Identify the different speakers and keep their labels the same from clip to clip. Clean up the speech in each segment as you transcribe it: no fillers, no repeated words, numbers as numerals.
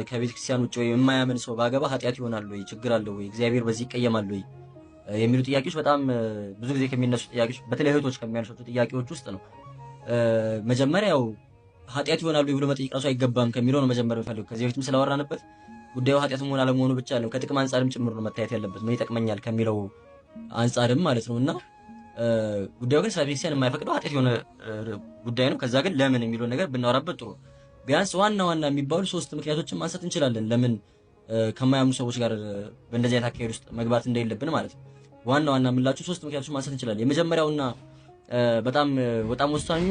Speaker 1: ከቤተክርስቲያን ውጭ ወይ የማያምን ሰው ባገባ ኃጢአት ይሆናል ወይ፣ ችግር አለው ወይ፣ እግዚአብሔር በዚህ ይቀየማል ወይ የሚሉ ጥያቄዎች በጣም ብዙ ጊዜ ከሚነሱ ጥያቄዎች፣ በተለይ እህቶች ከሚያነሷቸው ጥያቄዎች ውስጥ ነው። መጀመሪያ ያው ኃጢአት ይሆናል ወይ ብሎ መጠየቅ ራሱ አይገባም ከሚለው ነው መጀመሪያ የምፈልገው። ከዚህ በፊትም ስላወራንበት ጉዳዩ ኃጢአት መሆን አለመሆኑ ብቻ ነው፣ ከጥቅም አንጻርም ጭምር ነው መታየት ያለበት፣ ምን ይጠቅመኛል ከሚለው አንጻርም ማለት ነው። እና ጉዳዩ ግን ስለ ቤተክርስቲያን የማይፈቅደው ኃጢአት የሆነ ጉዳይ ነው። ከዛ ግን ለምን የሚለውን ነገር ብናወራበት ጥሩ። ቢያንስ ዋና ዋና የሚባሉ ሶስት ምክንያቶችን ማንሳት እንችላለን፣ ለምን ከማያምኑ ሰዎች ጋር በእንደዚህ አይነት አካሄድ ውስጥ መግባት እንደሌለብን ማለት ነው። ዋና ዋና የምላቸው ሶስት ምክንያቶችን ማንሳት እንችላለን። የመጀመሪያውና በጣም በጣም ወሳኙ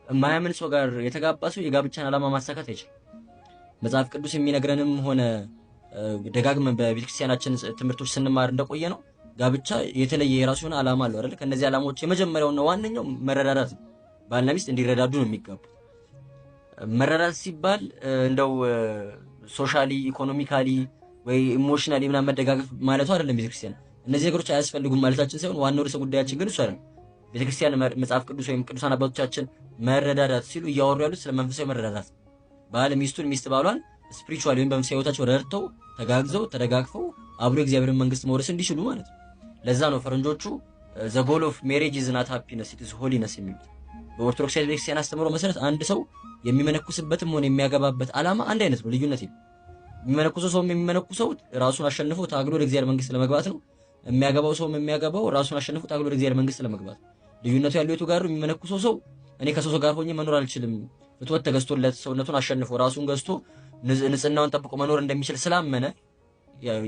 Speaker 1: የማያምን ሰው ጋር የተጋባ ሰው የጋብቻን ዓላማ ማሳካት አይችልም። መጽሐፍ ቅዱስ የሚነግረንም ሆነ ደጋግመን በቤተክርስቲያናችን ትምህርቶች ስንማር እንደቆየ ነው፣ ጋብቻ የተለየ የራሱ የሆነ ዓላማ አለው አይደል? ከነዚህ ዓላማዎች የመጀመሪያውና ዋነኛው መረዳዳት ነው። ባልና ሚስት እንዲረዳዱ ነው የሚጋቡት። መረዳዳት ሲባል እንደው socially፣ economically ወይ emotionally ምናምን መደጋገፍ ማለቱ አይደለም። ቤተክርስቲያን እነዚህ ነገሮች አያስፈልጉም ማለታችን ሳይሆን ዋናው ርዕሰ ጉዳያችን ግን እሱ አይደለም። ቤተክርስቲያን፣ መጽሐፍ ቅዱስ ወይም ቅዱሳን አባቶቻችን መረዳዳት ሲሉ እያወሩ ያሉት ስለ መንፈሳዊ መረዳዳት፣ ባል ሚስቱን፣ ሚስት ባሏን spiritually ወይም በመንፈሳዊ ሕይወታቸው ረድተው፣ ተጋግዘው፣ ተደጋግፈው አብሮ የእግዚአብሔርን መንግስት መውረስ እንዲችሉ ማለት ነው። ለዛ ነው ፈረንጆቹ "The goal of marriage is not happiness, it is holiness" የሚሉት። በኦርቶዶክስ ቤተክርስቲያን አስተምህሮ መሰረት አንድ ሰው የሚመነኩስበትም ሆነ የሚያገባበት ዓላማ አንድ አይነት ነው፣ ልዩነት የለም። የሚመነኩሰው ሰውም የሚመነኩሰው ራሱን አሸንፎ ታግሎ ወደ እግዚአብሔር መንግስት ለመግባት ነው። የሚያገባው ሰውም የሚያገባው ራሱን አሸንፎ ታግሎ ወደ እግዚአብሔር መንግስት ለመግባት ነው። ልዩነቱ ያለው የቱ ጋር ነው? የሚመነኩሰው ሰው እኔ ከሰው ጋር ሆኜ መኖር አልችልም፣ ፍትወት ተገዝቶለት ሰውነቱን አሸንፎ ራሱን ገዝቶ ንጽህናውን ጠብቆ መኖር እንደሚችል ስላመነ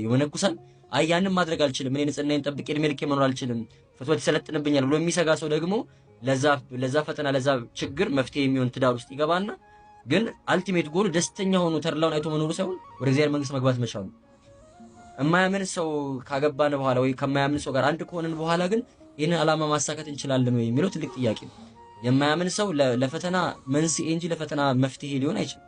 Speaker 1: ይመነኩሳል። አይ ያንን ማድረግ አልችልም፣ እኔ ንጽህናዬን ጠብቄ እድሜ ልኬ መኖር አልችልም፣ ፍትወት ይሰለጥንብኛል ብሎ የሚሰጋ ሰው ደግሞ ለዛ ፈተና፣ ለዛ ችግር መፍትሄ የሚሆን ትዳር ውስጥ ይገባና ግን ultimate goal ኡ ደስተኛ ሆኖ ተድላውን አይቶ መኖሩ ሳይሆን ወደ እግዚአብሔር መንግስት መግባት መቻሉ። የማያምን ሰው ካገባን በኋላ ወይ ከማያምን ሰው ጋር አንድ ከሆንን በኋላ ግን ይህንን ዓላማ ማሳካት እንችላለን ወይ የሚለው ትልቅ ጥያቄ ነው። የማያምን ሰው ለፈተና መንስኤ እንጂ ለፈተና መፍትሄ ሊሆን አይችልም።